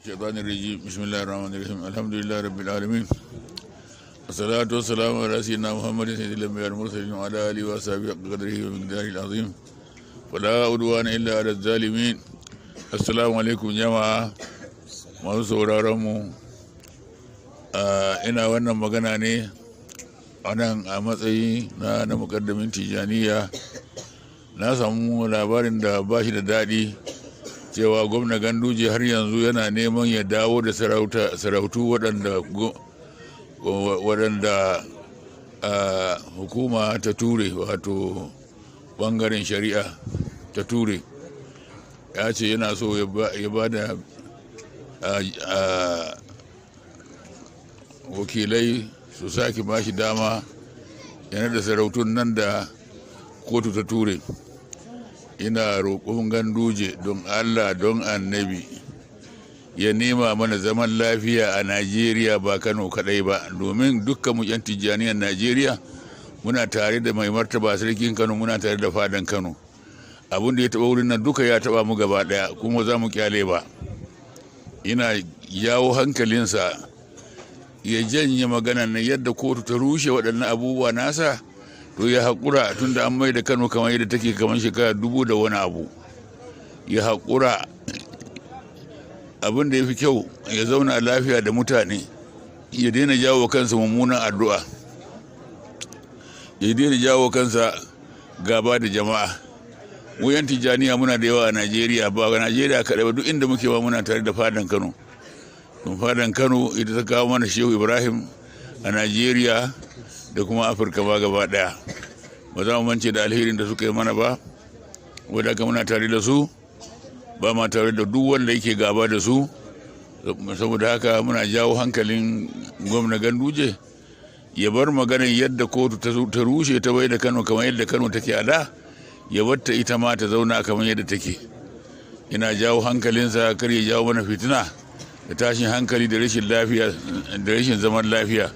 الشيطان الرجيم. بسم الله الرحمن الرحيم. الحمد لله رب العالمين، والصلاة والسلام على سيدنا محمد سيد الأنبياء والمرسلين وعلى آله وصحبه حق قدره ومقداره العظيم، ولا عدوان إلا على الظالمين. السلام عليكم جماعة masu sauraron mu. Ina wannan magana ne a nan a matsayi na mukaddamin Tijaniya. Na samu labarin da ba shi da daɗi cewa gwamna Ganduje har yanzu yana neman ya dawo da sarautu waɗanda hukuma ta ture, wato ɓangaren shari'a ta ture. Ya ce yana so ya ba da wakilai su sake ba shi dama yana da sarautun nan da kotu ta ture. Ina roƙon Ganduje, don Allah, don Annabi, ya nema mana zaman lafiya a Najeriya, ba Kano kaɗai ba, domin dukkan mu 'yan Tijjaniyar Najeriya muna tare da mai martaba sarkin Kano, muna tare da fadan Kano. Abin da ya taɓa wurin nan duka ya taɓa mu gaba ɗaya, kuma za mu kyale ba. Ina jawo hankalinsa ya janye maganan nan. Yadda kotu ta rushe waɗannan abubuwa nasa, to ya haƙura, tunda an mai da Kano kamar yadda take kamar shekara 1000 da wani abu. Ya haƙura. Abin da ya fi kyau, ya zauna lafiya da mutane, ya daina jawo kansa mummunan addu'a, ya daina jawo kansa gaba da jama'a. Mu yan Tijjaniya muna da yawa a Najeriya, ba a Najeriya kaɗai ba, duk inda muke ba muna tare da fadan Kano, don fadan Kano ita ta kawo mana Shehu Ibrahim a Najeriya da kuma Afirka ba gaba ɗaya. Ba za mu mance da alherin da suka yi mana ba. Wadda haka muna tare da su, ba ma tare da duk wanda yake gaba da su. Saboda haka muna jawo hankalin gwamna Ganduje ya bar maganar yadda kotu ta rushe ta bai da Kano kamar yadda Kano take a da, ya batta ita ma ta zauna kamar yadda take. Ina jawo hankalinsa kar ya jawo mana fitina da tashin hankali da rashin lafiya da rashin zaman lafiya.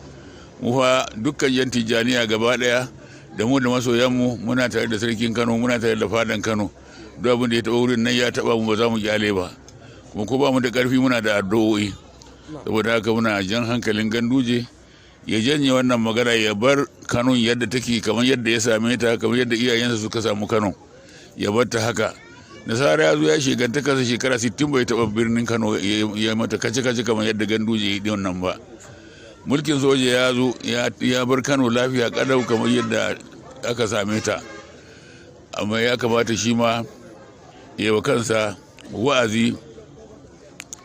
Mu fa dukkan yan Tijjaniya gaba daya, da mu da masoyanmu, muna tare da sarkin Kano, muna tare da fadan Kano. Duk abin da ya taɓa wurin nan ya taɓa mu, ba za mu kyale ba. Kuma ko ba mu da ƙarfi, muna da addu'o'i. Saboda haka muna jan hankalin Ganduje ya janye wannan magana, ya bar Kano yadda take, kamar yadda ya same ta, kamar yadda iyayensa suka samu Kano, ya bar ta haka. Nasara ya zo ya shiganta kasa shekara 60 bai taɓa birnin Kano ya mata kace kace kamar yadda Ganduje ya yi wannan ba. Mulkin soja ya zo ya bar Kano lafiya kadau kamar yadda aka same ta. Amma ya kamata shi ma ya wa kansa wa'azi,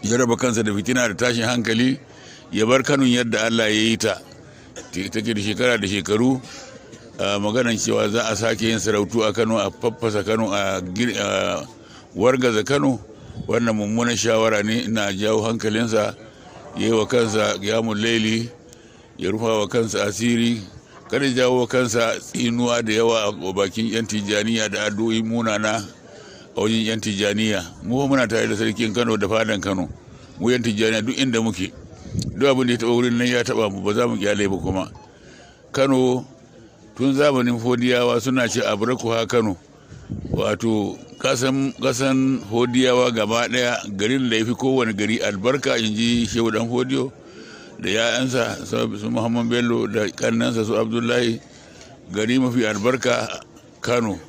ya raba kansa da fitina da tashin hankali, ya bar Kano yadda Allah ya yi ta, take da shekara da shekaru. Maganan cewa za a sake yin sarautu a Kano, a faffasa Kano, a wargaza Kano, wannan mummunan shawara ne. Ina jawo hankalinsa ya yi wa kansa qiyamul laili, ya rufa wa kansa asiri, kada jawo wa kansa tsinuwa da yawa a bakin yan Tijjaniya da addu'o'i munana a wajen yan Tijjaniya. Mu muna tare da sarkin Kano da fadan Kano. Mu yan Tijjaniya duk inda muke, duk abin da ya taɓa wurin nan ya taɓa mu, ba za mu kyale ba. Kuma Kano tun zamanin Fodiyawa suna ce abraku ha Kano, wato kasan Fodiyawa gaba ɗaya, garin da ya fi kowane gari albarka, in ji Shehu Dan Fodiyo da ya'yansa su Muhammad Bello da kannansa su Abdullahi. Gari mafi albarka Kano.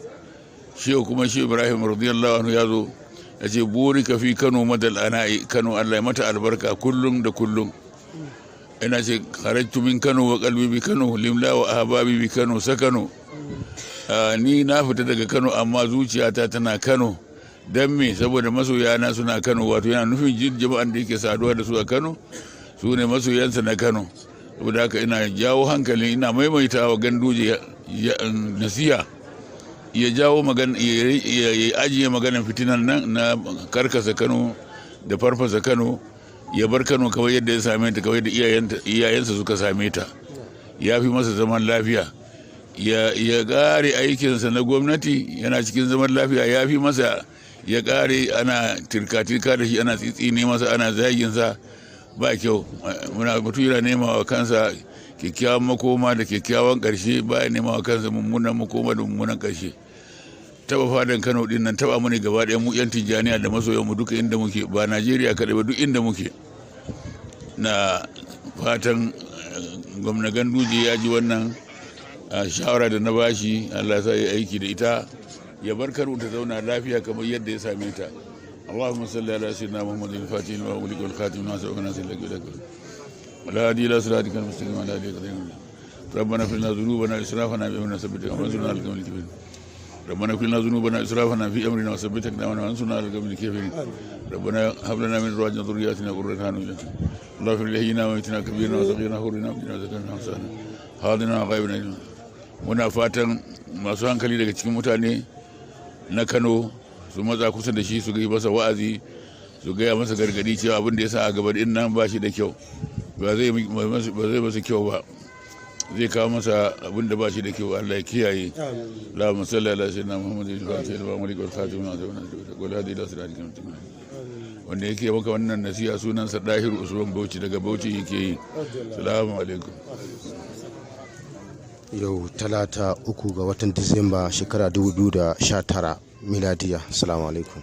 Shehu kuma, Shehu Ibrahim radiyallahu anhu, ya zo ya ce burika fi Kano madal ana'i. Kano Allah ya mata albarka kullum da kullum. Ina ce kharajtu min Kano wa qalbi bi Kano limla wa ahbabi bi Kano sakano. Ni na fita daga Kano amma zuciyata tana Kano. Dan me? Saboda masoyana suna Kano. Wato yana nufin jin jama'an da yake saduwa da su a Kano su ne masoyansa na Kano. Saboda haka ina jawo hankalin, ina maimaita wa Ganduje nasiha, ya jawo magana, ya ajiye maganan fitinan nan na karkasa Kano da farfasa Kano, ya bar Kano kawai yadda ya same ta, kawai da iyayensa suka same ta, ya fi masa zaman lafiya. Ya kare aikinsa na gwamnati yana cikin zaman lafiya, ya fi masa ya kare ana tirka-tirka da shi, ana tsitsine masa, ana zaginsa. Ba kyau. Muna mutum yana nema wa kansa kyakkyawan makoma da kyakkyawan ƙarshe, ba ya nema wa kansa mummunan makoma da mummunan ƙarshe. Taba fadan Kano din nan taba mu ne gaba ɗaya, mu yan Tijjaniya da masoyan mu duka inda muke, ba Najeriya kaɗai ba, duk inda muke. Na fatan gwamna Ganduje ya ji wannan shawara da na bashi, Allah ya sa ya aiki da ita, ya bar Kano ta zauna lafiya kamar yadda ya same ta. اللهم صل على سيدنا محمد الفاتح لما أغلق والخاتم لما سبق ناصر لك ولك ولا هادي إلى صراطك المستقيم ولا هادي إلى. ربنا اغفر لنا ذنوبنا وإسرافنا بأمرنا وثبت وانصرنا على القوم الكافرين. ربنا اغفر لنا ذنوبنا وإسرافنا في أمرنا وثبت أقدامنا وانصرنا على القوم الكافرين. ربنا هب لنا من أزواجنا وذرياتنا قرة أعين. اللهم اغفر لحينا وميتنا، كبيرنا وصغيرنا، حرنا وعبدنا، وذكرنا وأنثانا، حاضرنا وغائبنا. Muna fatan masu hankali daga cikin mutane na Kano su matsa kusa da shi, su yi masa wa'azi, su gaya masa gargadi cewa abin da ya sa a gaba din nan ba shi da kyau, ba zai masa kyau ba, zai kawo masa abin da ba shi da kyau. Allah ya kiyaye. Allahumma salli ala sayyidina Muhammadin al-Fatih lima ughliqa wal khatim lima sabaqa wal hadi ila siratikal mustaqim. Wanda yake maka wannan nasiha sunansa Dahiru Usman Bauchi, daga Bauchi yake yi. Salamu alaikum. Yau Talata, 3 ga watan Disamba, shekara 2019 miladiya. Salamu alaikum.